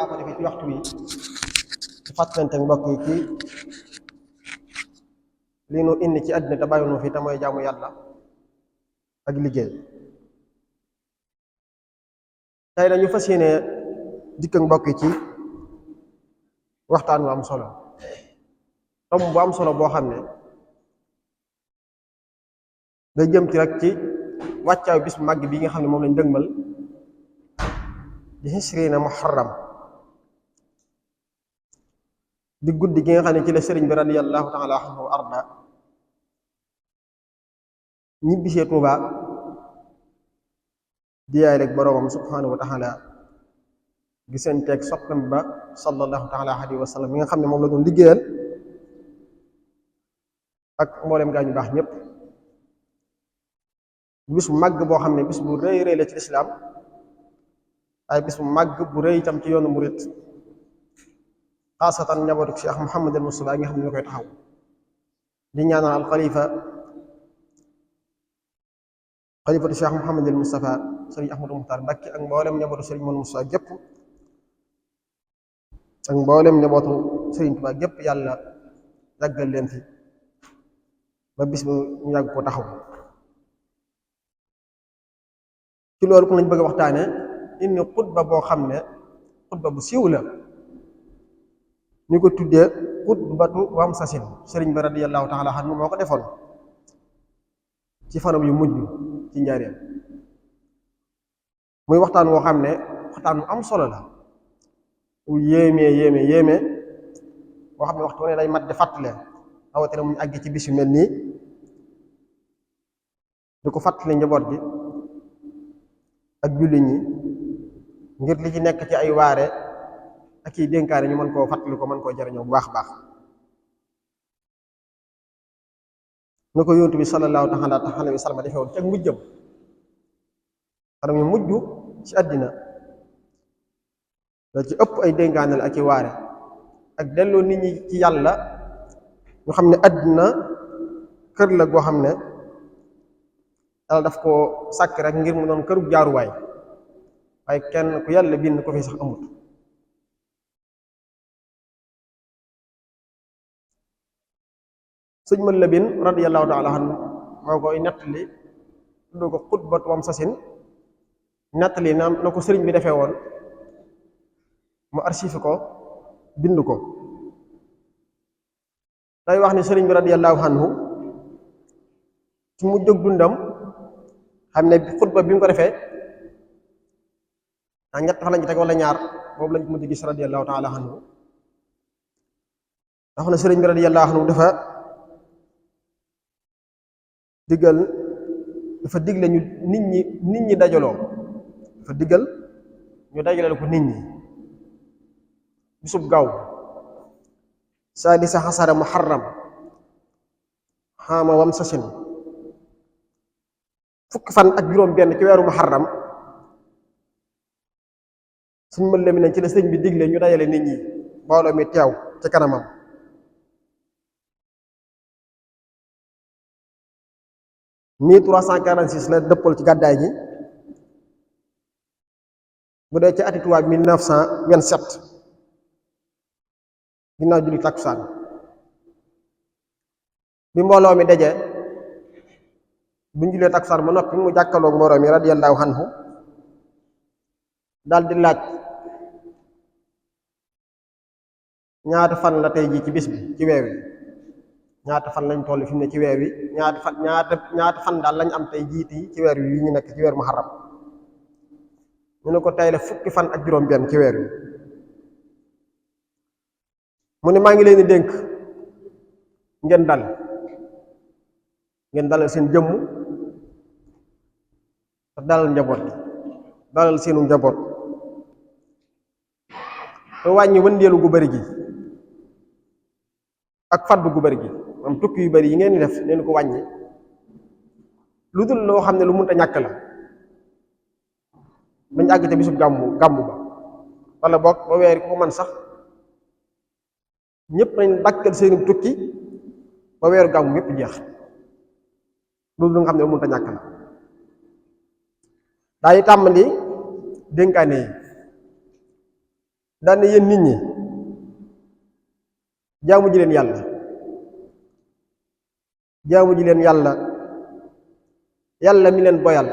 daa ko defee ci waxtu wi ci fàttalante mbokk yi ci li nu indi ci àddina te bàyyi nu fi te mooy jaamu yàlla ak liggéey. tey dañu fas yéene dikk ak mbokk yi ci waxtaan wu am solo, tomb bu am solo boo xam ne day jëm ci rek ci wàccaaw bis bu màgg bi nga xam ne moom lañ dëgmal di hisrina muharram di guddi gi nga xam ne ci la sëriñ bi radiyallahu taala anhu wa arda ñibbisee Tuuba di yaay rek boroomam subhanahu wa taala gisanteeg soppam ba sallallahu taala alayhi wa sallam mi nga xam ne moom la doon liggéeyal ak mboolem gaa ñu baax ñépp. bis bu màgg boo xam ne bis bu rëy rëy la ci lislaam waaye bis bu màgg bu rëy itam ci yoonu murit, xaasatan njabootu Cheikh Mouhamadul Moustapha nga xam ne ñu koy taxaw di ñaanal al xalifatu Cheikh Mouhamadul Moustapha sëriñ Ahmadou Muxtaar Mbàkke ak mboolem njabootu sëriñ Mouhamadou Moustapha gépp ak mboolem njabootu sëriñ Tuubaa gépp yàlla yàggal leen fi ba bis bu ñu yàgg ko taxaw. ci loolu ku lañ bëgg a waxtaane indi xutba boo xam ne xutba bu siiw la, ñu ko tuddee xutbatu Wamsasin. sëriñ bi radiyallahu taala anhu moo ko defoon ci fanam yu mujj ci njaareem. muy waxtaan woo xam ne waxtaan wu am solo la, wu yéeme boo xam ne waxtu ne day mat di fàttale, rawatina mu ñu àgg ci bis yu mel nii di ko fàttali njaboot gi ak jullit ñi ngir li ci nekk ci ay waare ak i dénkaane ñu mën koo fàttali ko mën koo jariñoo bu baax a baax. na ko yonent bi sallallahu taala alayhi wa sallam defee woon ci mujjam, xanam yu mujj ci àddina la ci ëpp ay dénkaane la ak i waare ak delloo nit ñi ci yàlla ñu xam ne àddina kër la goo xam ne yàlla daf ko sàkk rek ngir mu doon kërug jaaruwaay, waaye kenn ku yàlla bind ko fi sax amut. sëñ Mat Lamin radiyallahu taala anhu moo koy nettali tudd ko xutbatu Wamsasin, nettali na ko sëriñ bi defee woon mu archive ko bind ko. day wax ni sëriñ bi radiyallahu anhu ci mu jóg dundam xam ne xutba bi mu ko defee ñett fan lañ ci teg wala ñaar, boobu lañ ko mujj gis radiyallahu taala anhu. ndax na sëriñ bi radiyallahu anhu dafa digle ñu nit ñi dajaloo, dafa diggal ñu dajaleel ko nit ñi bisub gaaw sadisa xasara muharram xaama Wamsasin, fukki fan ak juróom benn ci weeru muharram. suñ mën la mi ne ci la sëñ bi digle ñu dajale nit ñi mbooloo mi teew ci kanamam. 1346 la dëppal ci gàddaay gi, bu dee ci ati tubaab 1927 ginnaaw julli takkusaan bi mbooloo mi daje. bu ñu jullee takkusaan ba noppi mu jàkkaloog mbooloo mi radiyallahu anhu daal di laaj ñaata fan la tey jii ci bis bi ci weer wi, ñaata fan lañ toll fi mu ne ci weer wi, ñaata fan daal lañ am tey jiiti ci weer wi yi ñu nekk ci weer muharram. ñu ne ko tey la fukki fan ak juróom benn ci weer wi. mu ne maa ngi leen di dénk ngeen dalal seen jëmm te dalal njaboot gi, dalal seenu njaboot te wàññi wëndeelu gu bari gi ak faddu gu bari gi, am tukki yu bari yi ngeen di def leen ko wàññi, lu dul loo xam ne lu mënta ñàkk la bañ àgg te bisub gàmmu ba wala boog ba weeri ko man sax ñëpp nañ dakkal seeni tukki ba weeru gàmmu yépp jeex, loolu lu nga xam ne lu mënta ñàkk la. daay tàmbali dénkaane yi daan ne yéen nit ñi jaamu ji leen yàlla jaamu ji leen yàlla yàlla mi leen boyal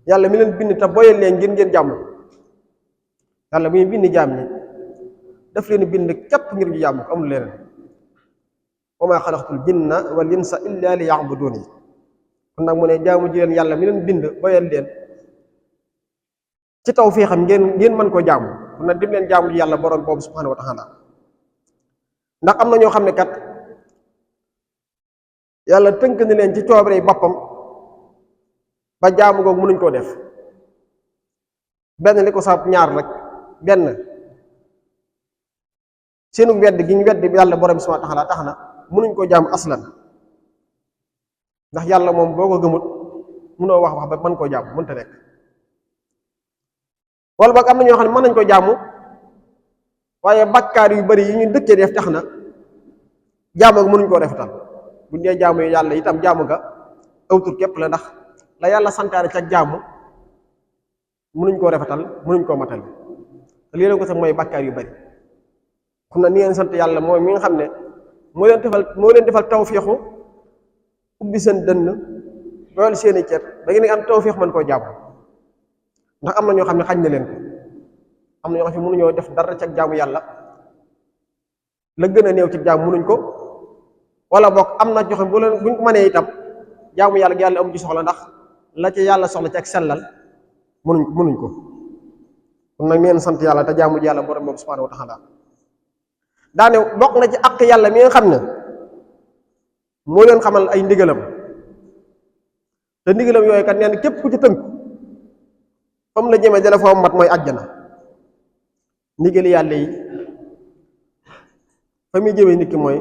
yàlla mi leen bind te boyal leen ngeen jaamu yàlla bu ñu bind jaam ñi daf leen bind képp ngir ñu jaamu ko amul leneen wa maa xalaqtul jinna wal insa illa li ya'buduni kon nag mu ne jaamu ji leen yàlla mi leen bind boyal leen ci taw fii xam ngeen mën koo jaamu kon nag dem leen jaamu ji yàlla borom boobu subhanahu wa taala ndax am na ñoo xam ne kat yàlla tënk ni leen ci coobare boppam ba jaamu googu mënuñ koo def benn li ko saab ñaar rek benn seenu wedd gi ñu wedd yàlla borom subhanahu wa taala tax na mënuñ koo jaamu aslan ndax yàlla moom boo ko gëmut mënoo wax ba mën koo jaamu mënta nekk wala boog am na ñoo xam ne mën nañ ko jaamu waaye bakkaar yu bari yi ñu dëkkee def tax na jaamu ga mënuñ koo rafetal buñ dee jaamu yi yàlla itam jaamu ga awtur képp la ndax la yàlla santaane ca jaamu mënuñ koo rafetal mënuñ koo matal te lii la ko sax mooy bakkaar yu bari xam na ni ngeen sant yàlla mooy mi nga xam ne moo leen defal tawfiixu ubbi seen dënn dool seeni cër da ngeen am tawfiix mën koo jaamu ndax am na ñoo xam ne xañ na leen ko am na ñoo xam ne mënuñoo def dara ca jaamu yàlla la gën a néew ci jaamu mënuñ ko wala boog am na joxe buñ ko mënee itam jaamu yàlla gi yàlla am ci soxla ndax la ci yàlla soxla ci ak sellal mënuñ ko kon nag ngeen sant yàlla te jaamu yàlla borom boobu subhanahu wa taala daane bokk na ci àq yàlla mi nga xam ne moo leen xamal ay ndigalam te ndigalam yooyu kat nee na képp ku ci tënk comme la jëmee dala foo mat mooy àjjana ndigali yàlla yi fa muy jëmee nit ki mooy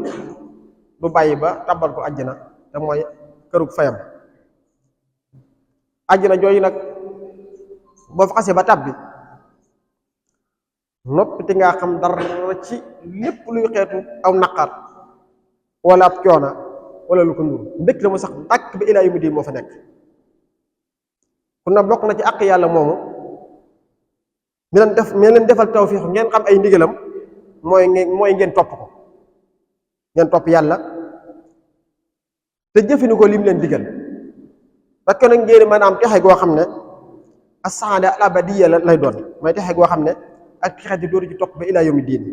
du bàyyi ba tàbbal ko àjjana te mooy kërug fayam àjjana jooju nag boo fa xasee ba tàbbi noppi te ngaa xam dara ci lépp luy xeetu aw naqar wala ab coona wala lu ko ndur mbégte la mu sax dàkk ba ilaa yawmi diin moo fa nekk kon nag bokk na ci àq yàlla moomu mi leen defal tawfiix ngeen xam ay ndigalam mooy ngeen topp ko ngeen topp yàlla te jëfandikoo lim leen digal parce que nag ngeen mën a am texe goo xam ne as-saada al-abadiyya lay doon mooy texe goo xam ne ak texe di dooru ci topp ba ilaa yawmi diin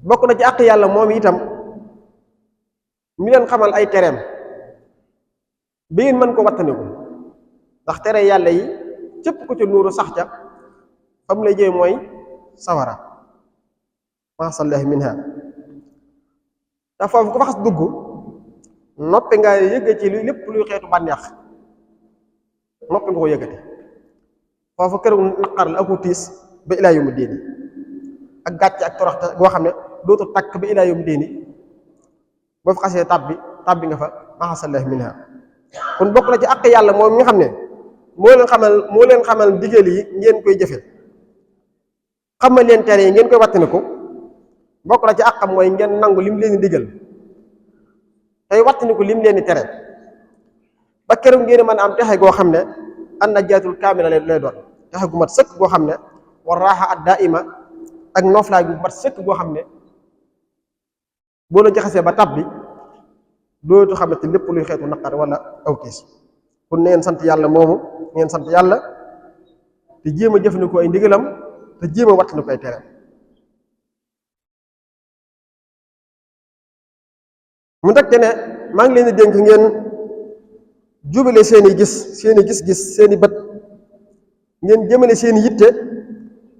bokk na ci àq yàlla moom itam mi leen xamal ay tereem ba ngeen mën ko wattandiku ndax tere yàlla yi cëpp ko ci nuuru sax ca fa mu lay jëme mooy sawara maasallahi minha te foofu ko fa xas dugg noppi nga yëgga ci lu lépp luy xeetu bànneex noppi nga ko yëggati foofu këru naqar la aku tiis ba ilaa yawmi diini ak gàcce ak toroxte goo xam ne dootu takk ba ilaa yawmi diini boo fa xasee tàbbi nga fa maasallahi minha kon bokk na ci àq yàlla moom mi nga xam ne moo leen xamal digal yi ngeen koy jëfe xamal leen tere yi ngeen koy wattandiku bokk na ci àqam mooy ngeen nangu lim leen di digal tey wattandiku lim leen di tere ba keroog ngeen mën a am texe goo xam ne an najaatul kaamila lay doon texe gu mat sëkk goo xam ne war raaxa ad daa'ima ak noflaay gu mat sëkk goo xam ne boo la jaxasee ba tab bi dootu xamante lépp luy xeetu naqar wala aw kiis kon neen sant yàlla moomu ngeen sant yàlla te jéem a jëfandikoo ay ndigalam te jéem a wattandiku ay tere mu teg te ne maa ngi leen di dénk ngeen jubale seeni gis-gis seeni bët ngeen jëmale seeni yitte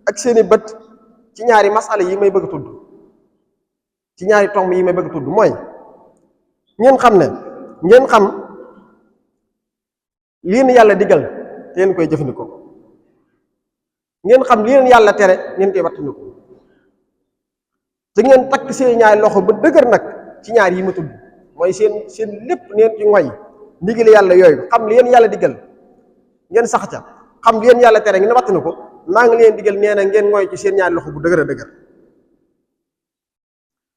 ak seeni bët ci ñaari masala yi may bëgg a tudd ci ñaari tomb yi may bëgg a tudd mooy ngeen xam lii leen yàlla digal te ngeen koy jëfandikoo ngeen xam lii leen yàlla tere ngeen koy wattandiku te ngeen takk seen ñaari loxo ba dëgër nag ci ñaar yi ma tudd mooy seen lépp neen ci ngoy ndigal yàlla yooyu xam li leen yàlla digal ngeen sax ca xam li leen yàlla tere ngeen wattandiku maa ngi leen digal nee na ngeen ngoy ci seen ñaari loxo bu dëgër a dëgër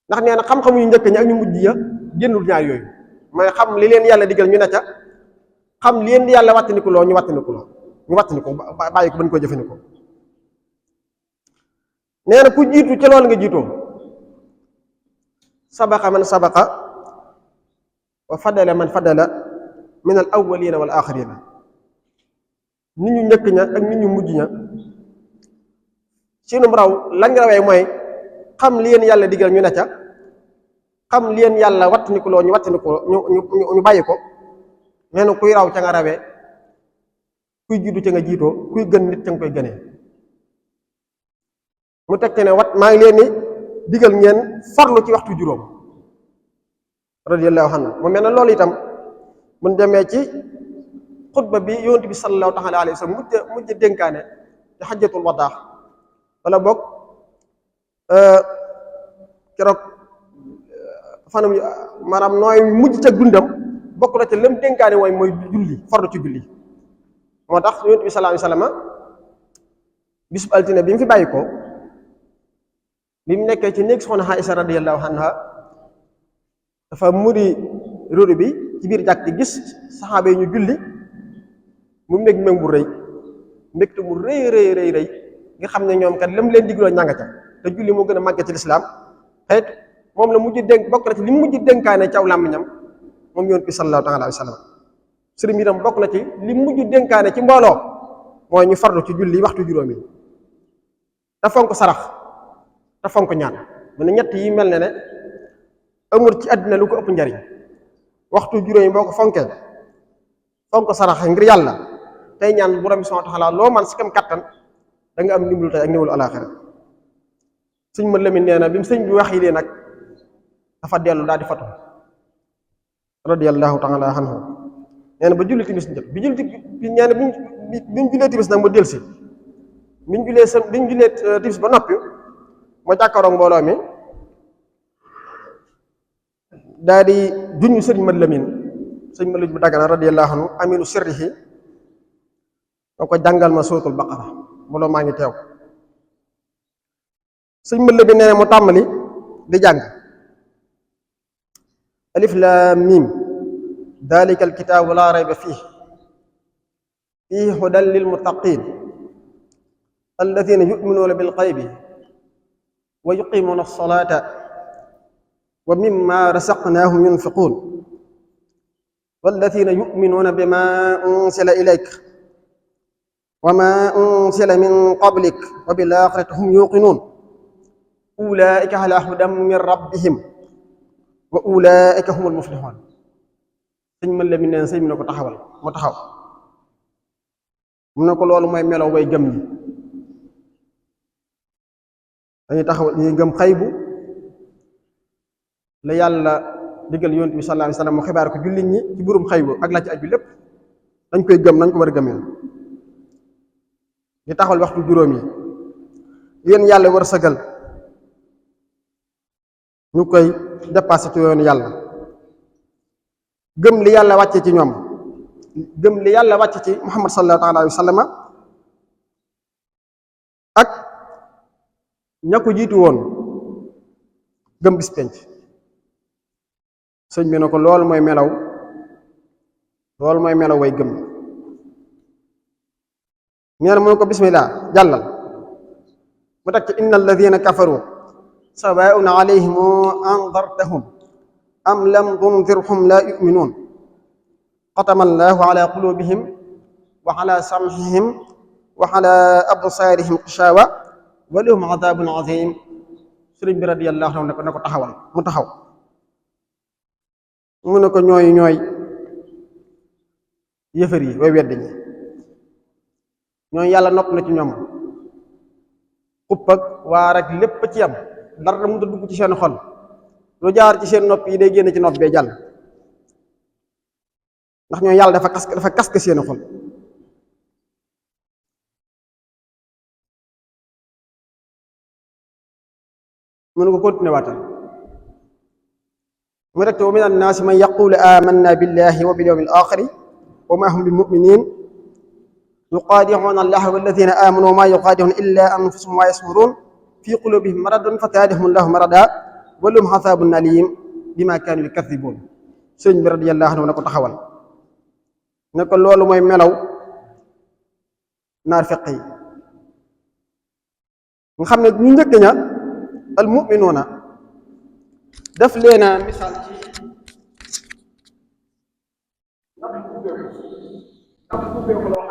ndax nee na xam-xam yu njëkk ñi ak ñu mujj ya génnul ñaar yooyu mooy xam li leen yàlla digal ñu ne ca xam li leen yàlla wattandikuloo ñu wattandikuloo ñu wàttani ko bàyyi ko bañ koy jëfandikoo. nee na ku jiitu ci loolu nga jiitoo sabaqa man sabaqa wa fadala man fadala min al awwalina wal axirina. nit ñu njëkk ña ak nit ñu mujj ña seenum raw lañ rawee mooy xam li leen yàlla digal ñu ne ca, xam li leen yàlla wattandikuloo ñu wattandikuloo ñu bàyyi ko. nee na kuy raw ca nga rawee, kuy jiitu ca nga jiitoo, kuy gën nit ca nga koy gënee. mu teg te ne maa ngi leen ni digal ngeen farlu ci waxtu juróom radiyallahu anhu. mu mel ne loolu itam mun demee ci xutba bi yonent bi sallallahu taala alayhi wa sallam mujj dénkaane ci xajjatul wadaa, wala boog keroog fanam maanaam nooy mujj ca dundam bokk na ca lëm dénkaane mooy julli, farlu ci julli. moo tax yonent bi sallallahu alayhi wa sallam bisub altine bi mu fi bàyyi ko, bi mu nekkee ci néeg soxna Aïsa radiyallahu anha, dafa muri róodu bi ci biir jàkk gis saxaaba yi ñu julli, mu mbég bu rëy, mbégte mu rëy nga xam ne ñoom kat lam leen digloo ñanga ca, te julli moo gën a màgg ci lislaam. xëy moom la mujj dénk, bokk na ci li mu mujj dénkaane caw làmmiñam moom yonent bi sallallahu taala alayhi wa sallam. sëriñ bi itam bokk na ci li mu mujj dénkaane ci mbooloo mooy ñu farlu ci julli waxtu juróomi, te fonk sarax te fonk ñaan. mu ne ñett yi mel ne amul ci àddina lu ko ëpp njariñ. waxtu juróomi boo ko fonkee, fonk sarax ngir yàlla, tey ñaan borom bi subhanahu wa ta'ala loo man si kam kattan, da nga am ndimbalu tey ak ndimbalu alaaxira. sëñ ma Lamin nee na bi mu sëñ bi wax yi lee nag dafa dellu daal di fatu radiyallahu ta'ala anhu. nee na ba julli timis njëkk bi julli bi nee na bi ñu jullee timis nag mu delsi, bi ñu jullee timis ba noppi ma jàkkaaroog mbooloo mi daal di juñu sëñ ma Lamin bu Dagana radiyallahu anhu aminu sirrihi moo ko jàngal ma suratul baqara, mbooloo maa ngi teew. sëñ ma Lamin nee na mu tàmbali di jàng alif laam miim dalika alkitaabu laa rayba fiihi hudan lil muttaqiin alladina yuminuuna bil xaybi wa yuqimuuna as-salaata wa mimma rasaqnaahum yunfiquun walladina yuminuuna bima unsila ilayka wa ma unsila min qablik wa bil aaxirati hum yuuqinuun ulaa'ika alaa hudan min rabbihim wa ulaa'ika humul muflixuun. sëñ ma Lamin neen sëñ bi ne ko taxawal mu taxaw, mu ne ko loolu mooy melo way gëm ñi. dañuy taxawal ñuy gëm xaybu la yàlla digal yonent bi sallallahu alayhi wa sallam mu xibaar ko jullit ñi ci burum xaybu ak la ci aju lépp dañ koy gëm nañ ko war a gëmee. di taxawal waxtu juróom yi yéen yàlla war a sëgal ñu koy dépassé ci yoonu yàlla, gëm li yàlla wàcce ci ñoom, gëm li yàlla wàcce ci Muhammad sallallahu alayhi wa sallam ak ña ko jiitu woon, gëm bis penc. sëñ bi ne ko loolu mooy melaw way gëm. nee na mu ne ko bismillah jàllal, mu teg ci inna alladina kafaru sawaa'un alayhim andartahum am lam tundirhum la yu'minuun xatama allahu ala qulubihim wa ala sam'ihim wa ala absaarihim gishawa wa lahum adabun azim. sëriñ bi radiyallahu anhu ne ko taxawal mu taxaw, mu ne ko ñooy yëfër yi way wedd ñi, ñooy yàlla nopp na ci ñoom xupp ak waar ak lépp ci yam, dara mu dugg ci seen xol, lu jaar ci seen nopp yi day génn ci nopp bee jàll, ndax ñoo yàlla dafa kaske seen xol. mënu ko continuer waatal mu rek wa min annaasi man yaqulu amanna billahi wa bil yawmil axiri wa ma hum bi muminin yuqaadi'uuna allaha walladina amanu wa ma yuqaadi'uuna illa anfusahum wa yasmurun fi qulubihim maradun fazaadahum allahu marada wa lahum azaabun aliim bima kaanu yukazzibuun. sëñ bi radiyallahu anhu ne ko taxawal, ne ko loolu mooy melaw naafiq yi nga xam ne ñu njëkk ña al mu'minuuna daf leena misaal ci ndax ubbeeku la wax